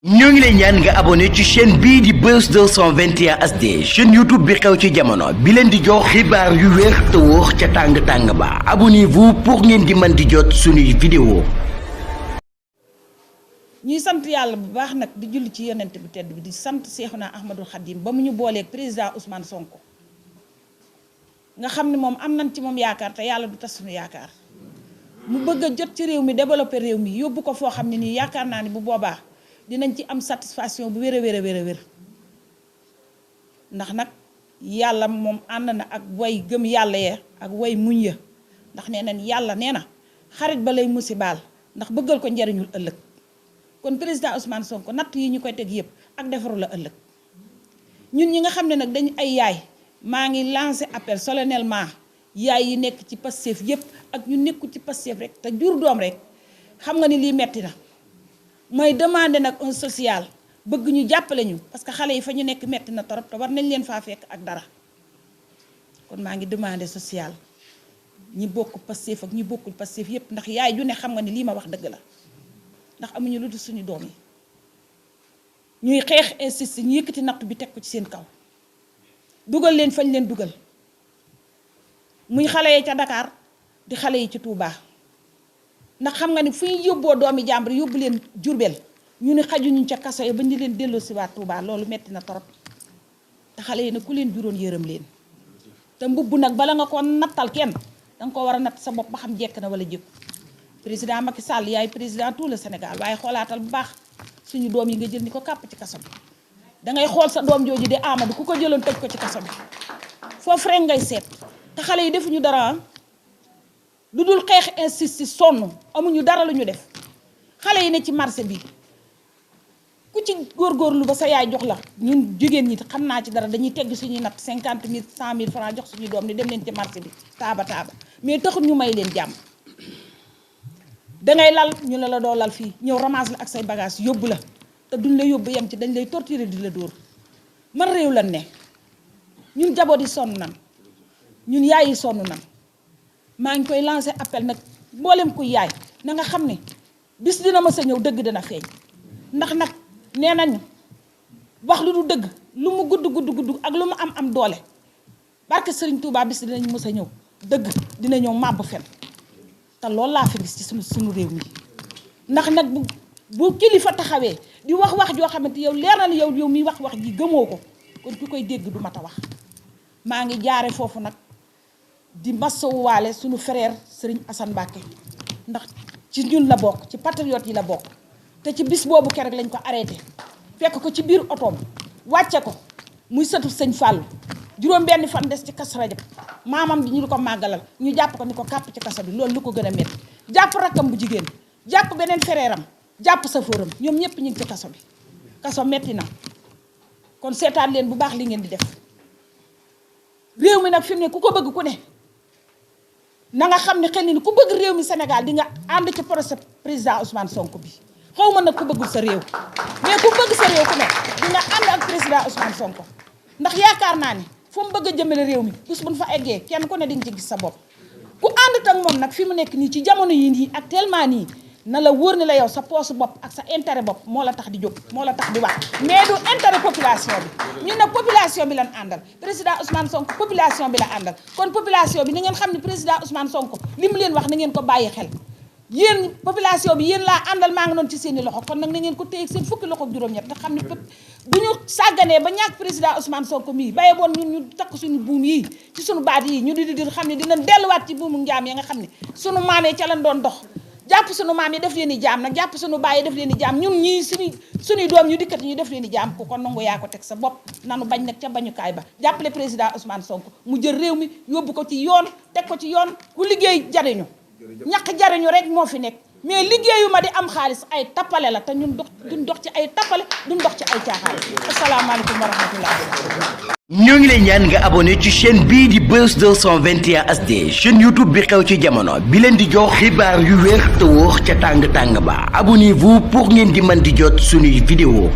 ñoo ngi lay ñaan nga abonné ci chaîne bii di Buzz 221 HD chaîne YouTube bi xew ci jamono bi leen di jox xibaar yu wér te wóor ca tàng-tàng ba abonnez-vous pour ngeen di mën di jot suñuy vidéo. ñuy sant yàlla bu baax nag di julli ci yonent bi tedd bi di sant Seexuna Ahmadul Xadim ba mu ñu booleeg président Ousmane Sonko nga xam ne moom am nañ ci moom yaakaar te yàlla du tas suñu yaakaar mu bëgg a jot ci réew mi développé réew mi yóbbu ko foo xam ne nii yaakaar naa ni bu boobaa dinañ ci am satisfaction bu wér a wér ndax nag yàlla moom ànd na ak way gëm yàlla ya ak way muñ ya ndax nee nañ yàlla nee na xarit ba lay musibaal ndax bëggal ko njariñul ëllëg kon président Ousmane Sonko natt yi ñu koy teg yëpp ak defaru la ëllëg ñun ñi nga xam ne nag dañu ay yaay maa ngi lancé appel solennellement yaay yi nekk ci Pastef yëpp ak ñu nekku ci Pastef rek te jur doom rek xam nga ni lii metti na mooy demandé nag un social bëgg ñu jàppale ñu parce que xale yi fa ñu nekk metti na torop te war nañ leen faa fekk ak dara kon maa ngi demandé social ñi bokk Pastef ak ñi bokkul Pastef yëpp ndax yaay ju ne xam nga ni lii ma wax dëgg la ndax amuñu lu dul suñu doom yi ñuy xeex insiste ñu yëkkati natt bi teg ko ci seen kaw dugal leen fañ leen dugal muy xale yi ca Dakar di xale yi ci Touba ndax xam nga ni fu ñu yóbboo doomi jàmbur yóbbu leen Jurbel ñu ni xajuñu ca kaso yi ba ñu leen delloo si waat Touba loolu metti na torop te xale yi nag ku leen juróon yërëm leen te mbubb nag bala nga ko nattal kenn danga ko war a natt sa bopp ba xam jekk na wala jëkku président Macky Sall yaay président tout le Sénégal waaye xoolaatal bu baax suñu doom yi nga jël ni ko kàpp ci kaso bi dangay xool sa doom jooju di Amadou ku ko jëloon tëj ko ci kaso bi foofu rek ngay seet te xale yi defuñu dara lu dul xeex insiste sonn amuñu dara lu ñu def xale yi ne ci marché bi ku ci góorgóorlu ba sa yaay jox la ñun jigéen ñi xam naa ci dara dañuy tegg suñuy natt 50 000 100 000 francs jox suñuy doom ni dem leen ci marché bi taaba mais taxul ñu may leen jàmm dangay lal ñu la doo lal fii ñëw ramasse la ak say bagage yóbbu la te duñ la yóbbu yem ci dañ lay torturer di la dóor man réew lan ne ñun jaboot yi sonn nan ñun yaay yi sonn nan maa ngi koy lancé appel nag mboolem ku yaay na nga xam ne bis dina ma sa ñëw dëgg dina feeñ ndax nag nee nañu wax lu du dëgg lu mu gudd ak lu mu am doole barke Serigne Touba bis dinañ mës a ñëw dëgg dina ñëw màbb fen te loolu laa fi gis ci suñu réew mi ndax nag bu kilifa taxawee di wax joo xamante yow leer na yow mi wax ji gëmoo ko kon ki koy dégg du mat a wax maa ngi jaare foofu nag di masawuwaale suñu frère Serigne Assane Mbacké ndax ci ñun la bokk ci patriote yi la bokk te ci bis boobu keroog lañ ko arrêté fekk ko ci biir otoom wàcce ko muy sëtu sëñ Fallou juróom benn fan des ci Kazu Rajab maamam bi ñu ko màggalal ñu jàpp ko ni ko kàpp ci kaso bi loolu lu ko gën a métti jàpp rakkam bu jigéen jàpp beneen frère am jàpp safóoram ñoom ñëpp ñu ngi ci kaso bi kaso metti na kon seetaan leen bu baax li ngeen di def réew mi nag fi mu ne ku ko bëgg ku ne na nga xam ne xel ni ku bëgg réew mi Sénégal di nga ànd ci procès président Ousmane Sonko bi xaw ma nag ku bëggul sa réew mais ku bëgg sa réew ku ne di nga ànd ak président Ousmane Sonko ndax yaakaar naa ni fu mu bëgg a jëmale réew mi bis buñ fa eggee kenn ku ne di nga ci gis sa bopp ku ànd ak moom nag fi mu nekk nii ci jamono yi nii actuellement nii na la wóor ni la yow sa poosu bopp ak sa intérêt bopp moo la tax di jóg moo la tax di wax mais du intérêt population bi ñun nag population bi lan àndal président Ousmane Sonko population bi la àndal kon population bi na ngeen xam ne président Ousmane Sonko li mu leen wax na ngeen ko bàyyi xel yéen population bi yéen laa àndal maa ngi noonu ci seeni loxo kon nag na ngeen ko téye seen fukki loxo ak juróom-ñett te xam ne bu ñu sàgganee ba ñàkk président Ousmane Sonko mii bàyyi boon ñun ñu takk suñu buum yi ci suñu baat yi ñu di xam ne dina delluwaat ci buumu njaam yi nga xam ne suñu maamee ca lañ doon dox jàpp suñu maam yi def leen i jaam nag jàpp suñu baay yi def leen i jaam ñun ñii suñuy doom ñu dikkati ñu def leen i jaam ku ko nangu yaa ko teg sa bopp nanu bañ nag ca bañukaay ba jàppale président Ousmane Sonko mu jël réew mi yóbbu ko ci yoon teg ko ci yoon ku liggéey jariñu ñàkk jariñu rek moo fi nekk mais liggéeyu ma di am xaalis ay tappale la te ñun duñ dox ci ay tappale duñ dox ci ay caaxaan asalaamaaleykum wa rahmatullah ñoo ngi lay ñaan nga abonné ci chaîne bii di Buzz 221 HD chaîne YouTube bi xew ci jamono bi leen di jox xibaar yu wér te wóor ca tàng-tàng ba abonnez-vous pour ngeen di mën di jot suñuy vidéo